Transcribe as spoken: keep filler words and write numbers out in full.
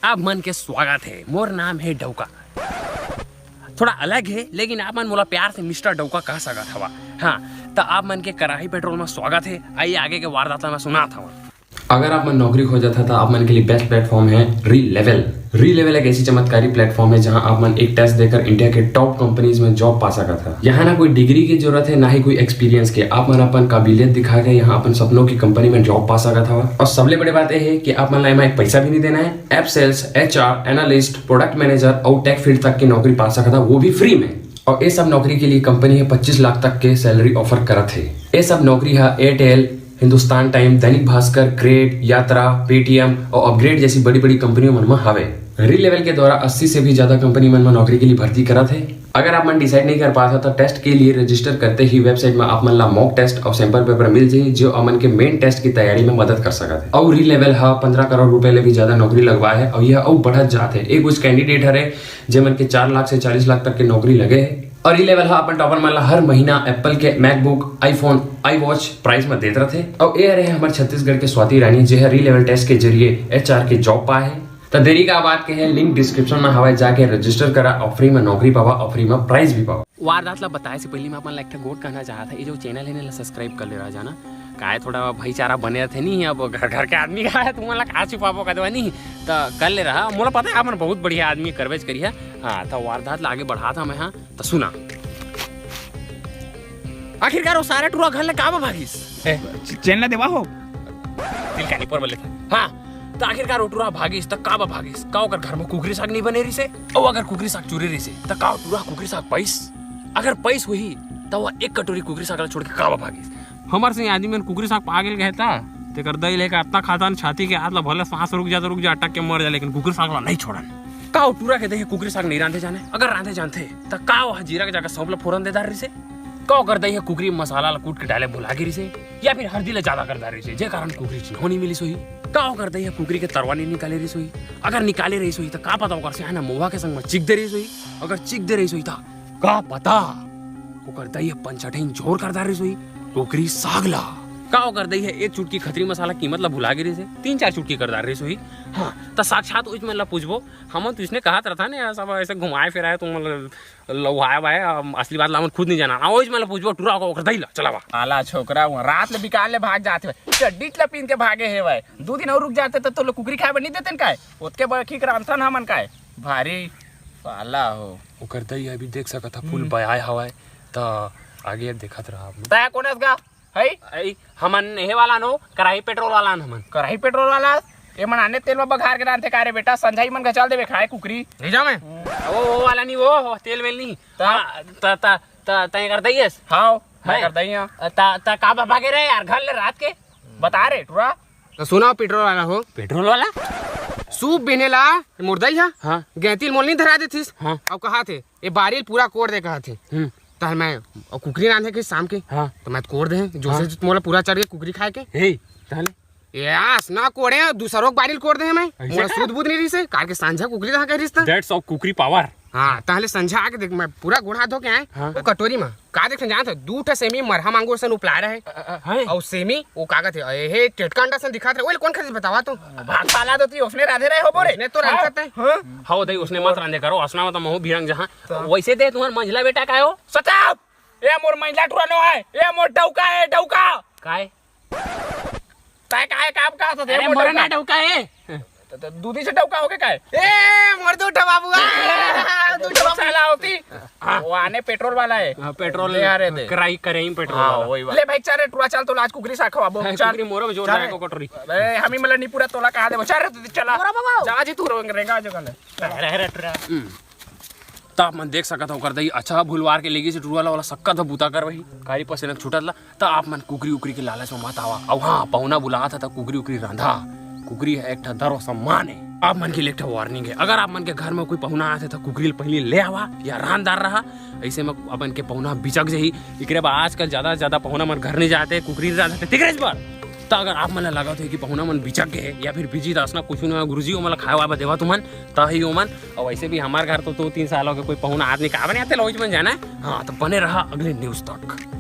आप मन के स्वागत हे, मोर नाम हे डौका। थोड़ा अलग हे, लेकिन आप मन मोला प्यार से मिस्टर डौका कह सकत हवा। हाँ, त आप मन के कराही पेट्रोल में स्वागत हे। आइए आगे के वारदात ला मैं सुनात हवा। अगर आप मन नौकरी खोजत हव, त आप मन के लिए बेस्ट प्लेटफॉर्म है री लेवल। री लेवल एक ऐसी चमत्कारी प्लेटफॉर्म है, जहां आप मन एक टेस्ट देकर इंडिया के टॉप कंपनीज में जॉब पा सकत हव। यहाँ ना कोई डिग्री की जरूरत है, ना ही कोई एक्सपीरियंस के। आप मन अपन काबिलियत दिखा के यहाँ अपन सपनों की कंपनी में जॉब पा सकत हव। और सबले बड़े बात यह है कि आप मन ला एमा एक पैसा भी नहीं देना है। App sales, HR, analyst, product manager और टेक फील्ड तक की नौकरी पा सकत हव, वो भी फ्री में। और ये सब नौकरी के लिए कंपनी है पच्चीस लाख तक के सैलरी ऑफर करत है। ये सब नौकरी है Airtel, Hindustan time, Dainik Bhaskar, crate, यात्रा, पेटीएम और अपग्रेड जैसी बड़ी-बड़ी कंपनियों मन में हवे। री लेवल के द्वारा अस्सी से भी ज्यादा कंपनी मन में नौकरी के लिए भर्ती करत है। अगर आप मन डिसाइड नहीं कर पात हो, तो टेस्ट के लिए रजिस्टर करते ही वेबसाइट में आप मन ला मॉक टेस्ट और सैंपल पेपर मिल जाही, जो आप मन के मेन टेस्ट की तैयारी में मदद कर सकत है। और री लेवल हा पन्द्रह करोड़ रुपए ले भी ज्यादा नौकरी लगवाए है और यह अउ बढ़त जात है। एक कुछ कैंडिडेट हरे, जे मन के चार लाख से चालीस लाख तक के नौकरी लगे है। और री लेवल हा अपन टॉपर मन ला हर महीना एप्पल के MacBook, iPhone, I watch price में देत रथे। और ये रहे हमर छत्तीसगढ़ के स्वाति रानी, जे हर री लेवल टेस्ट के जरिए एचआर के जॉब पाए है। त देरी का बात के है, लिंक डिस्क्रिप्शन में हवय, जाके रजिस्टर करा और फ्री में नौकरी पावा और फ्री में प्राइस भी पावा। वारदात ला बताए से पहले मैं अपन ला एक ठा गोठ कहना चाहत है, ये जो चैनल है ना, ला सब्सक्राइब कर ले रहा जाना। काय थोड़ा भाईचारा बने रहते नहीं, अब घर घर के आदमी का है, तुमन ला का छुपाबो कदवा नहीं, त कर ले रहा। मोला पता है आप मन बहुत बढ़िया आदमी, करबेच करिया। हाँ, त वारदात ला आगे बढ़ात हंव मैं, हाँ, त सुना। आखिरकार वो सारा टुरा घर ले काबर भागिस? ए, च-, चैन ला देवा हो। दिल का नहीं पर बोले। हाँ, त आखिरकार वो टुरा भागिस, त काबर भागिस? का ओकर घर में कुकरी साग नहीं बने रहिसे? अउ अगर कुकरी साग चुरे रहिसे, त का वो टुरा कुकरी साग पाइस? अगर पाइस होही, त वो एक कटोरी कुकरी साग ला छोड़ के काबर भागिस? हमर से आदमी मन कुकरी साग पा गेल गए ता, तेकर दई लेके अतना खाता न छाती के हाथ ला भले सांस रुक जा त रुक जा, अटक के मर जा, लेकिन कुकरी साग ला नहीं छोड़न। का ओ टूरा के दई कुकरी साग नहीं रांधे जाने? अगर रांधे जानथे, त का ओ जीरा के जगह सौंफ ला फोरन दे डार रिसे? का ओकर दई कुकरी मसाला ला कूट के डाले भुला गे रिसे? या फिर हल्दी ला ज्यादा कर डार रिसे, जे कारण कुकरी चिन्हो नहीं मिलिस होही? का ओकर दई कुकरी के तरवा नहीं निकाले रिस होही? अगर निकाले रहिस होही, त का पता ओकर से है ना महुआ के संग में चिक दे रहिस होही? अगर चिक दे रहिस होही, त का पता ओकर दई ह पंचठइन झोर कर डारिस होही कुकरी साग ला। का ओकर दई ह एक चुटकी खतरी मसाला कीमत ला भुला गे रहिस हे, तीन चार चुटकी कर डारिस होही। हाँ, त साक्षात ओइच मन ला पूछबो। हमन तो इसने कहत रहता ने, सब ऐसे घुमाए फिराए, तुम लउहाए वाए, असली बात ला हमन खुद नहीं जाना। आ, ओइच मन ला पूछबो, टुरा ओकर दई ला, चलावा। आला छोकरा, वहाँ रात ले बिकान ले भाग जात हे, चड्डी ला पीन के भागे हे भाई। दू दिन और रुक जाते त तो लोग कुकरी खाए बर नहीं देते न काय? ओतके बड़की रांधथन हमन काय? भारी पाला हो। ओकर दई अभी देख सकत ह, फुल हम्म। बयाए हवय, त आगे देखत रहा आप। तै कोन अस गा? हई? अई, हमन एहे वाला नो, कराही पेट्रोल वाला न हमन। कराही पेट्रोल वाला? ए मन आने तेल में बघार के रांधथे का रे बेटा? संझाई मन का चल देवे खाए कुकरी। नहीं जावे। वो, वो वाला नहीं, वो, वो तेल वेल नहीं। त? हाँ, त, त, त, तै कर दइयस? हाँ, मैं है? कर दइया। त, त का बा भागे रहे यार घर ले रात के? बता रे, टुरा। त सुना पेट्रोल वाला हो। पेट्रोल वाला? सूप बिने ला, मोर दई हा। हाँ। गैंती ल मोल नहीं धरा देथिस। हाँ। अब कहा थे, ए बारी ल पूरा कोड़ दे कहा थे। हम्म। तहल मैं, और कुकरी रांधे के शाम के। हाँ। त मैं त कोड़ दे, जो हाँ। से मोला पूरा चढ़ के कुकरी खाए के। हे, तहल? ए आस ना कोड़े, दूसरो के बारी ल कोड़ दे मैं। ऐसे मोला का? सूद बूद नहीं रहिस हे, कार के सांझा कुकरी रहा कह रहिस त। That's all कुकरी power। हाँ, तहले संझा आके देख, मैं पूरा गोड़ हाथ धो के आए, हाँ। वो कटोरी में, का देख जानत हो, दू ठे सेमी मरहा मांगुर सन उपला रहे। अ, अ, हैं? और सेमी, वो का कहत हे, ए, हे, टेटका अंडा सन दिखात रहे, ओले कौन खातिर बतावा तो? भाग पाला तो ती उसने रांधे रहे हो बोरे? उसने तो रांधे हाँ? सकते हैं। हाँ? हाँ, दई, उसने मत रांधे करो, असना में तो महू भिरंग जहाँ। तो? वैसे दे, तुम्हार मंझला बेटा का हो? सताप! ए, मोर मंझला टुरा नो है, ए, मोर डौका है, डौका! काय? तै काय काम का था, अरे, मोर मोरे डौका। ना डौका है। त, त, दूधी से डौका हो के काय? ए, मोर दू ठो बाबू, आ, दू ठो बाबू। साला होती। हाँ। वो आने पेट्रोल वाला है। हाँ, पेट्रोल ले आ रहे थे। कराही, कराही पेट्रोल हाँ, वाला। वही वाला। ले भाई, चल रे, टुरा चल, तो आज कुकरी साग खवाबो। हाँ, चल। कुकरी मोरो में जोर चल लगा रे। को कटोरी। अरे, हम ही मतलब नहीं पूरा तोला कहा देबो। चल रे, तू चला। मोरा बाबू। जा जी, तू रो-, रेंगा जो गले। अरे, अरे, टुरा। हम्म। त आप मन देख सकत हो, ओकर दई अच्छा भुलवार के लेगिस टुरा ला, ओला सक्का त बूता कर वही। कारी पसेना छूटत ला। त आप मन कुकरी उकरी के लालच में मत आवा। अउ हाँ, पहुना बुलात ह त कुकरी उकरी रांधा। कुकरी ह एक ठा धर्म सम्मान हे। आप मन के लिए एक ठा वार्निंग हे, अगर आप मन के घर में कोई पहुना आथे त कुकरी ल पहिली ले आवा या रांध डार रहा। अइसे में अपन के पहुना बिचक जाही। एकरे बर आजकल ज्यादा से ज्यादा पहुना मन घर नहीं जाते, कुकरी रांधते, ठीक रहे इस बार। त अगर आप मन ल लगत हे कि पहुना मन बिचक गए या फिर बिजी त असना कुछ ना गुरुजी, ओमन ल खाए वाए बर देवा तुमन, त ही ओमन। अउ वैसे भी हमार घर तो दो तीन साल हो गए, कोई पहुना आदमी का बने आते, लौज मन जाना है। हाँ, त बने रहा अगले न्यूज तक।